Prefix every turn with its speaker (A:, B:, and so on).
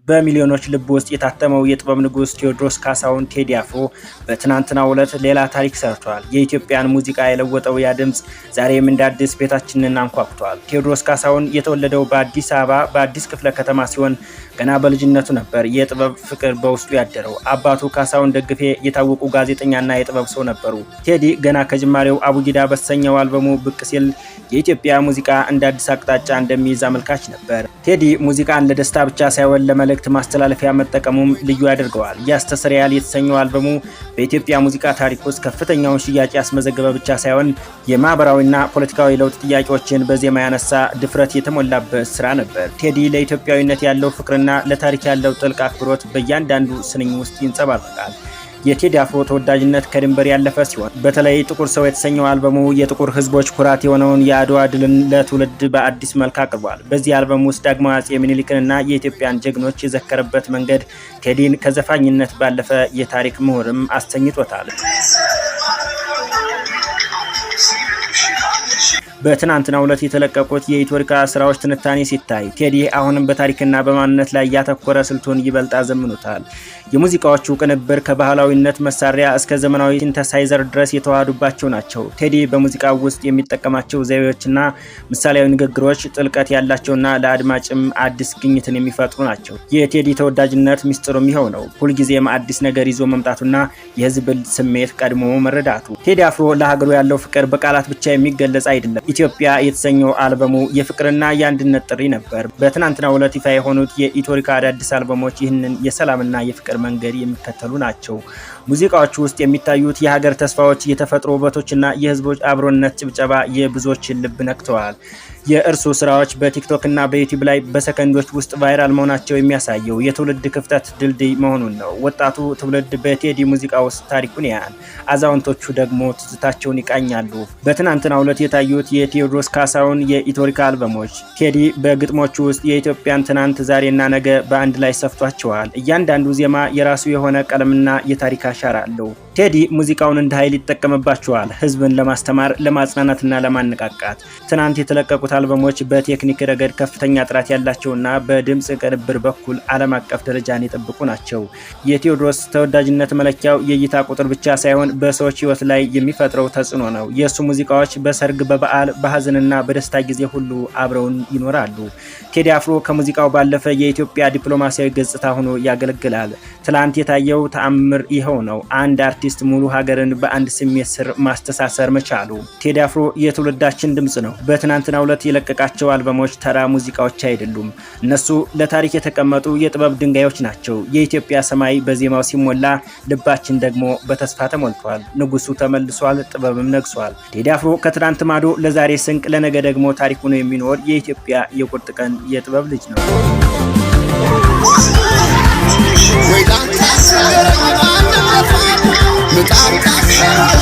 A: በሚሊዮኖች ልብ ውስጥ የታተመው የጥበብ ንጉሥ ቴዎድሮስ ካሳሁን ቴዲ አፍሮ በትናንትናው ዕለት ሌላ ታሪክ ሰርቷል። የኢትዮጵያን ሙዚቃ የለወጠው ያ ድምፅ ዛሬም እንደ አዲስ ቤታችንን አንኳኩቷል። ቴዎድሮስ ካሳሁን የተወለደው በአዲስ አበባ በአዲስ ክፍለ ከተማ ሲሆን ገና በልጅነቱ ነበር የጥበብ ፍቅር በውስጡ ያደረው። አባቱ ካሳሁን ደግፌ የታወቁ ጋዜጠኛና የጥበብ ሰው ነበሩ። ቴዲ ገና ከጅማሬው አቡጊዳ በተሰኘው አልበሙ ብቅ ሲል የኢትዮጵያ ሙዚቃ እንደ አዲስ አቅጣጫ እንደሚይዝ አመልካች ነበር። ቴዲ ሙዚቃን ለደስታ ብቻ ሳይሆን ለመልእክት ማስተላለፊያ መጠቀሙም ልዩ ያደርገዋል። ያስተሰርያል የተሰኘው አልበሙ በኢትዮጵያ ሙዚቃ ታሪክ ውስጥ ከፍተኛውን ሽያጭ ያስመዘገበ ብቻ ሳይሆን የማህበራዊና ፖለቲካዊ ለውጥ ጥያቄዎችን በዜማ ያነሳ ድፍረት የተሞላበት ስራ ነበር። ቴዲ ለኢትዮጵያዊነት ያለው ፍቅርና ለታሪክ ያለው ጥልቅ አክብሮት በእያንዳንዱ ስንኝ ውስጥ ይንጸባረቃል። የቴዲ አፍሮ ተወዳጅነት ከድንበር ያለፈ ሲሆን በተለይ ጥቁር ሰው የተሰኘው አልበሙ የጥቁር ሕዝቦች ኩራት የሆነውን የአድዋ ድልን ለትውልድ በአዲስ መልክ አቅርቧል። በዚህ አልበም ውስጥ ዳግማዊ አፄ ምኒልክንና የኢትዮጵያን ጀግኖች የዘከረበት መንገድ ቴዲን ከዘፋኝነት ባለፈ የታሪክ ምሁርም አሰኝቶታል። በትናንትናው ዕለት የተለቀቁት የኢትዮሪካ ስራዎች ትንታኔ ሲታይ ቴዲ አሁንም በታሪክና በማንነት ላይ ያተኮረ ስልቱን ይበልጥ አዘምኖታል። የሙዚቃዎቹ ቅንብር ከባህላዊነት መሳሪያ እስከ ዘመናዊ synthesizer ድረስ የተዋሃዱባቸው ናቸው። ቴዲ በሙዚቃው ውስጥ የሚጠቀማቸው ዘይቤዎችና ምሳሌያዊ ንግግሮች ጥልቀት ያላቸውና ለአድማጭም አዲስ ግኝትን የሚፈጥሩ ናቸው። የቴዲ ተወዳጅነት ሚስጥሩም ይኸው ነው። ሁልጊዜም አዲስ ነገር ይዞ መምጣቱና የህዝብን ስሜት ቀድሞ መረዳቱ። ቴዲ አፍሮ ለሀገሩ ያለው ፍቅር በቃላት ብቻ የሚገለጽ አይደለም። ኢትዮጵያ የተሰኘው አልበሙ የፍቅርና የአንድነት ጥሪ ነበር። በትናንትናው ዕለት ይፋ የሆኑት የኢትዮሪካ አዳዲስ አልበሞች ይህንን የሰላምና የፍቅር መንገድ የሚከተሉ ናቸው። ሙዚቃዎቹ ውስጥ የሚታዩት የሀገር ተስፋዎች፣ የተፈጥሮ ውበቶችና የህዝቦች አብሮነት ጭብጨባ የብዙዎችን ልብ ነክተዋል። የእርሱ ስራዎች በቲክቶክ እና በዩቲዩብ ላይ በሰከንዶች ውስጥ viral መሆናቸው የሚያሳየው የትውልድ ክፍተት ድልድይ መሆኑን ነው። ወጣቱ ትውልድ በቴዲ ሙዚቃ ውስጥ ታሪኩን ያያል፣ አዛውንቶቹ ደግሞ ትዝታቸውን ይቃኛሉ። በትናንትናው ዕለት የታዩት የቴዎድሮስ ካሳሁን የኢትዮሪካ አልበሞች ቴዲ በግጥሞቹ ውስጥ የኢትዮጵያን ትናንት፣ ዛሬና ነገ በአንድ ላይ ሰፍቷቸዋል። እያንዳንዱ ዜማ የራሱ የሆነ ቀለምና የታሪክ አሻራ አለው። ቴዲ ሙዚቃውን እንደ ኃይል ይጠቀምባቸዋል፣ ህዝብን ለማስተማር፣ ለማጽናናትና ለማነቃቃት። ትናንት የተለቀቁት አልበሞች በቴክኒክ ረገድ ከፍተኛ ጥራት ያላቸውና በድምፅ ቅንብር በኩል ዓለም አቀፍ ደረጃን የጠበቁ ናቸው። የቴዎድሮስ ተወዳጅነት መለኪያው የእይታ ቁጥር ብቻ ሳይሆን በሰዎች ህይወት ላይ የሚፈጥረው ተጽዕኖ ነው። የእሱ ሙዚቃዎች በሰርግ፣ በበዓል፣ በሀዘንና በደስታ ጊዜ ሁሉ አብረውን ይኖራሉ። ቴዲ አፍሮ ከሙዚቃው ባለፈ የኢትዮጵያ ዲፕሎማሲያዊ ገጽታ ሆኖ ያገለግላል። ትላንት የታየው ተአምር ይኸው ነው። አንድ አርቲስት ሙሉ ሀገርን በአንድ ስሜት ስር ማስተሳሰር መቻሉ። ቴዲ አፍሮ የትውልዳችን ድምፅ ነው። በትናንትናው ዕለት የለቀቃቸው አልበሞች ተራ ሙዚቃዎች አይደሉም። እነሱ ለታሪክ የተቀመጡ የጥበብ ድንጋዮች ናቸው። የኢትዮጵያ ሰማይ በዜማው ሲሞላ፣ ልባችን ደግሞ በተስፋ ተሞልቷል። ንጉሱ ተመልሷል፣ ጥበብም ነግሷል። ቴዲ አፍሮ ከትናንት ማዶ ለዛሬ ስንቅ፣ ለነገ ደግሞ ታሪክ ሆኖ የሚኖር የኢትዮጵያ የቁርጥ ቀን የጥበብ ልጅ ነው።
B: ወይ ዳንታ ምጣድ